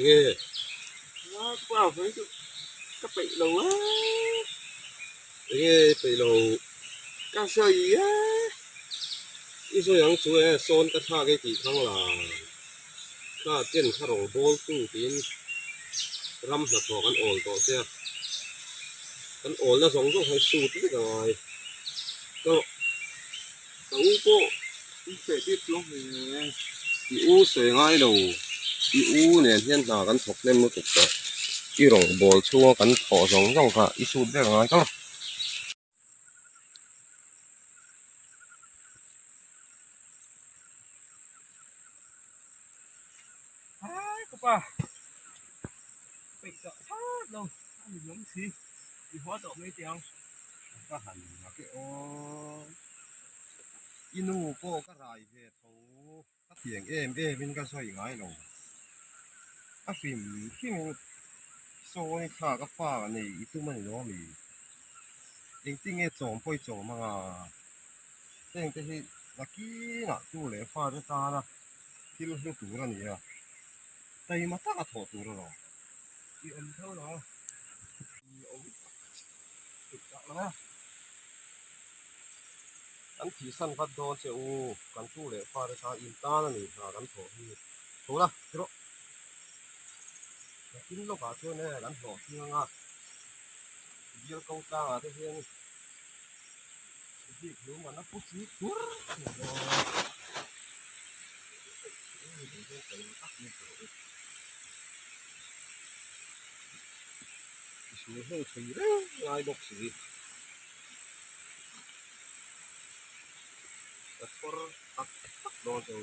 Enge? Pa vawi chu ka peih lo e. Enge i peih lo? Ka sawi e. I sawi ang chu e, sawn ka thlak e tih thlang la. Kha chen kha rawng bawl tu tiin ram hnathawh kan awl tawh che a. Kan awlna zawng zawng kha i sut vek a ngai. Ka ka u pawh i feh tir chuang hle e. I u sawi ngai lo, i u nen hian hna kan thawk hnem lutuk tawh. I rawng bawl chhunga kan thawh zawng zawng kha i sut vek a ngai kal. Hai ka pa peih tawh thlawt lo a ni hlawm si i haw tawh mai teh ang. Ka han mak e aw. I nu pawh ka rai ve tho. Ka tiang em em in ka sawi ngai lo. A hrim hrim in sawn i thla ka fa ka nei i tum a ni lo ami? Engtinge chawm pawh i chawm anga? Heng te hi nakinah tu leh fate tana thil hlu tur a ni a, taima taka thawh tur a lo. I awm tho lo a, i awm tuk tak lo a. Kan thihsan vat dawn che u, kan tu leh fate kha in tan a ni hna kan thawh hi. Tho la, ti rawh. Nakin lawkah chuan e kan hlawh tling anga bial ko tlangah te hian bik hlum an a pu chi tur a ni dawn. Misual ho chhui reng ngai bawk si. Ka chhawr tak tak dawn chu.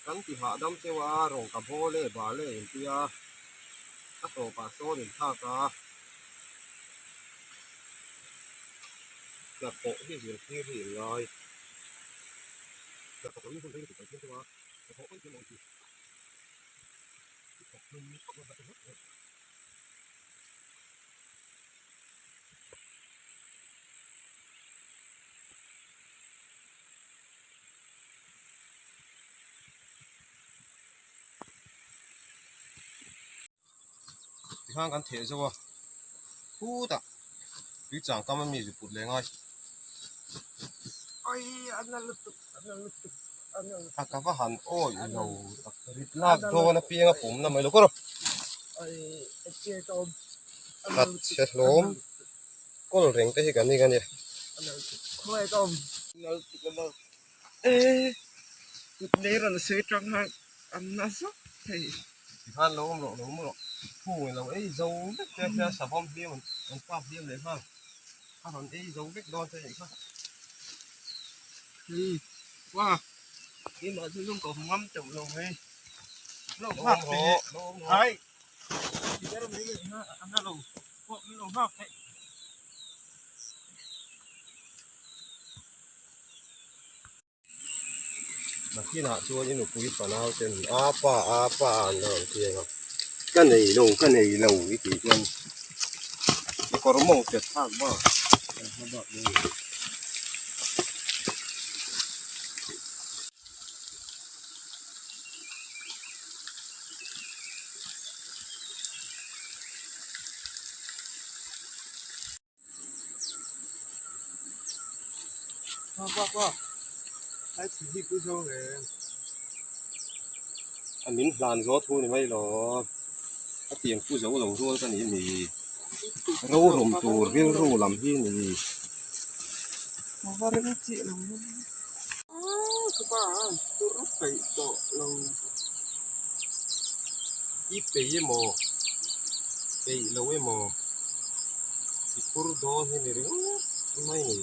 Kan ti hahdam cheu a, rawng ka bawl e, bal e intia a tawpah sawn inthlak a. Hnathawh hi zirtir hi in ngai. Hnathawh loin hun rei lutuk kan thiam cheu a, hnathawh pawi thiam lo inti. I thawk hlum tawp lo hnathawh ringawt ringawt. Tikhan kan theh zo a, khutah tui chang kam a mi zu put leh ngai. A ka va han awih lo tak rit lak dawn apiang a pawmna mai lo kawr a. Khat chhe hlawm kawl reng te hi kan ning a nia. Tikhan lo awm rawh lo awm rawh phung i lo ei zo vek te hian savawm hliam an kap hliam leh nghal a rawn ei zo vek dawn che anih kha. Lo awm rawh lo awm rawh. Nakinah chuan i nupui fanau ten a pa a pa an la rawn tiang a, ka nei lo ka nei lo i tih chuan i kawr mawng che thlak bak an hma bak dawn a ni. A min hlan zawh thu ni mai lo a tiang pu zo lo rual ka ni mi rorum tur rilru lam hi ni. I peih emaw peih lo emaw i phur dawn hi ni ringawt mai ni.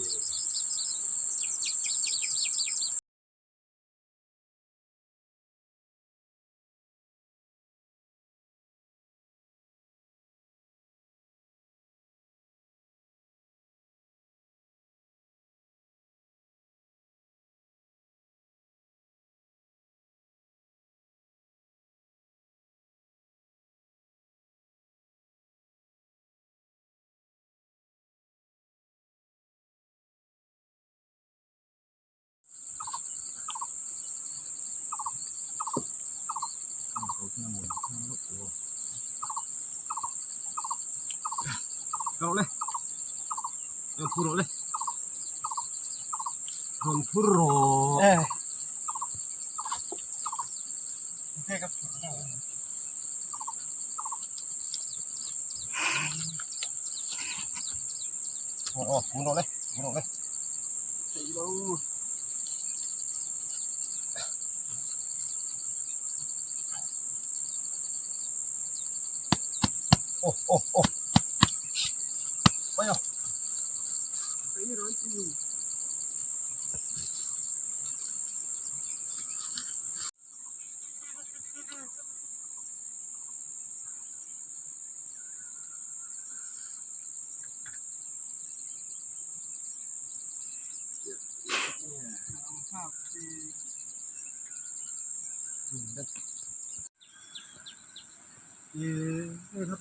rawh le rawn phur rawh le rawn phur rawh eh Aw phur rawh le phur rawh le Aw aw aw Aya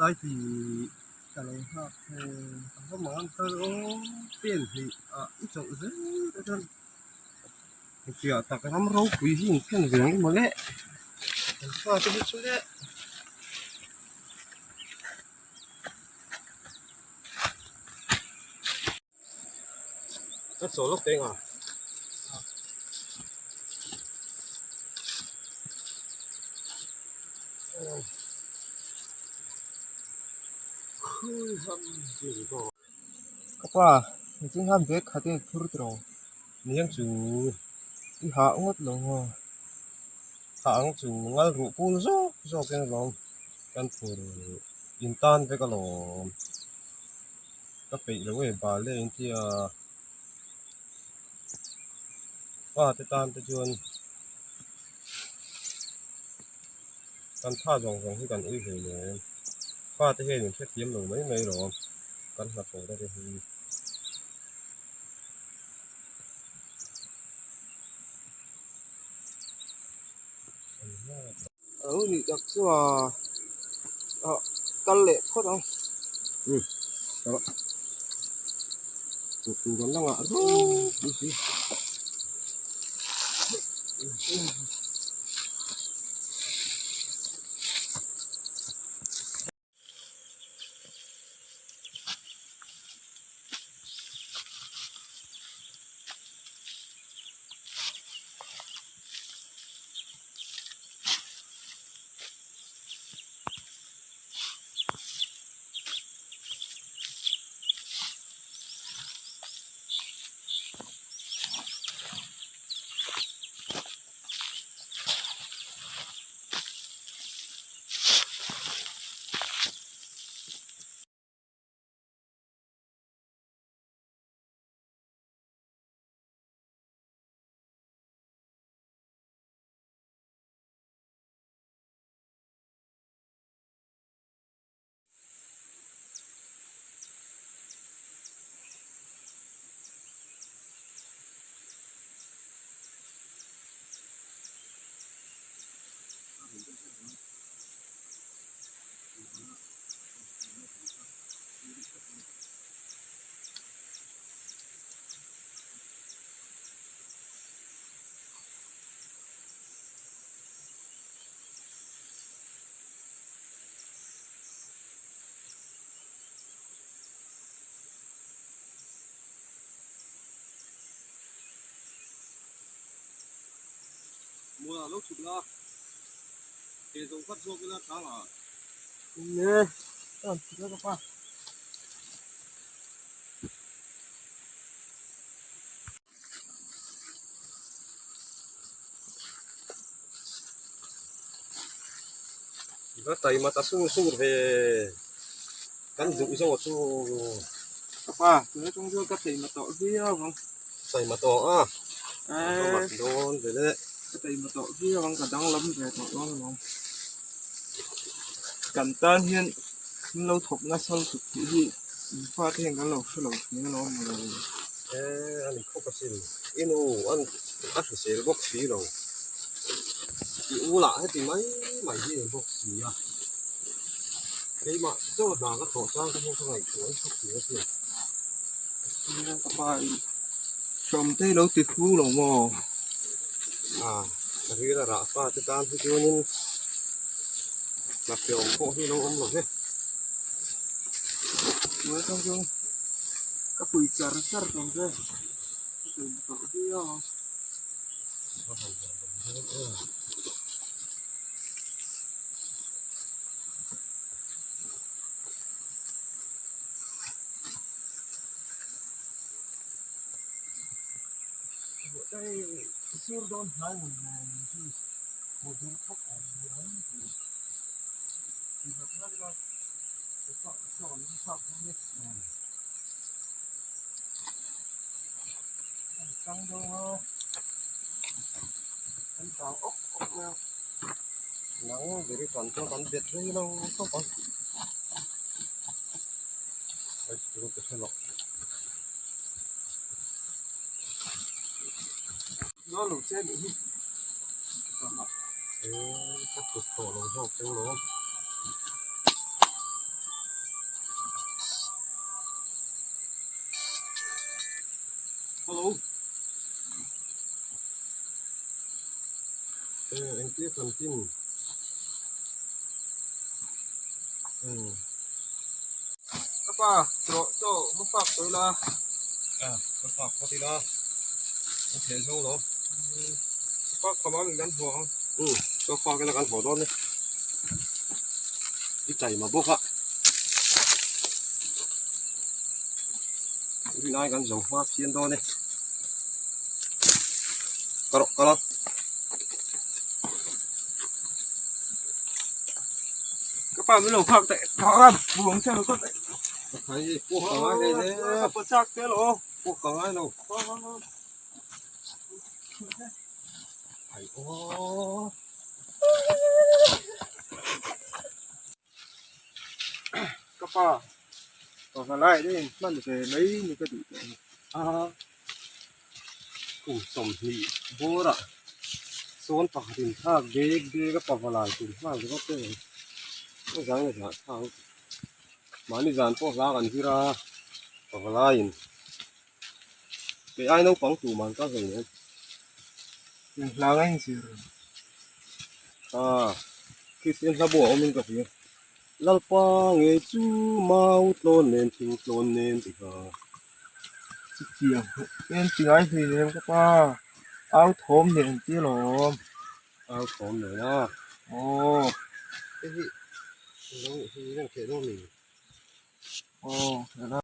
Hei ti ka lo nghak thei a va mang ang kal aw pen hnih ah i chawlh zel te chuan hetiang tak ram ropui hi in thlen ve ang emaw le kan fate hi chu le. Ka chawl lawk teng a. Ka pa, nichin khan bag khat in phur tawh. Niang chu i hah ngawt lo maw? Hah ang chu ngal ruh pul zawk zawk in alawm kan phur in tan vek alawm. Ka peih lo e bal e intia fate tan te chuan kan tha zawng zawng hi kan ui hlei nen fate hian in hrethiam lo mai mai lawm kan hnathawh na te hi. Alo nih tak chu a ah kal leh phawt ang. Um tawh tu tu kan la ngah rawp mai si. Mual ah lo chhuk la, ke zo vat zawk ila tlang ah. Nge, ka rawn chhuk la ka pa. Va taima ta sur sur ve kan duh zawk chu. Ka pa, tuna chung chuan ka taima tawh viau ang. Taima tawh a, ka mat dawn ve le. Ka taima tawh viau ang, ka danglam ve tawh dawn alawm. Kan tan hian in lo thawk nasa lutuk tih hi in fate hian kan lo hre lo thin alawm maw le. Eh, a ni khawp asin. I nu an a hrisel bawk si lo. I u lah heti mai mai hi a ni bawk si a. Keimah chaw hna ka thawh chang te hian ka ngaihtuah an khawp thin asin. Nia ka pa in hrawm te lo ti fu lo maw? A, a ril a rah fa te tan hi chuanin hnathawm pawh hi lo awm lo ve. Tuna tang chuan ka pui char char tawh che ka pui tawh viau ang. Sur dawn hnai mun nen hi motor thawk awm ang tih Nang beri kan chuan kan bet rei lo tawp a ai chu ka hre loh. Eee ka tut tawh lo zawk teuh lo. Hello. Eee engtia kan tin. Umm. Ka pa tawh chaw va fak tawh ila. A va fak phawt ila an theh zo lo. Ka pa khawm ang kan haw ang. Umm chaw fak ila kan haw dawn e. I taima bawk a. Rinai kan zo hma phian dawn e. Ka rawh kal ang. Ka pa min lo phak teh phak a buang che lo kawt teh. Khai pawh ka ngai hle hle. Ka pa chak che lo. Pawh ka ngai lo. Khai aw. Ka pa pavalai te in hman ve mai ni ka duh teh a ni. A kum 20 bawrah sawn pakhat in thlak bek bek a pavalai tum nghal ringawt te ang a zang leh zah thlak lutuk mahni zan pawh hla kan zir a pavalai in kei ai naupang tur man ka hlei nen. Eng hla nge in zir? Ah Kristian hla buah awmin ka hria. Lalpa ngei chu mau tlawn nen thing tlawn nen ti kha. Chutiang en ti ngai hlei nem ka pa. Au thawm nen ti alawm. Au thawm nen a. Aw. Hei hi lo hi reng theih dawn mi? Aw.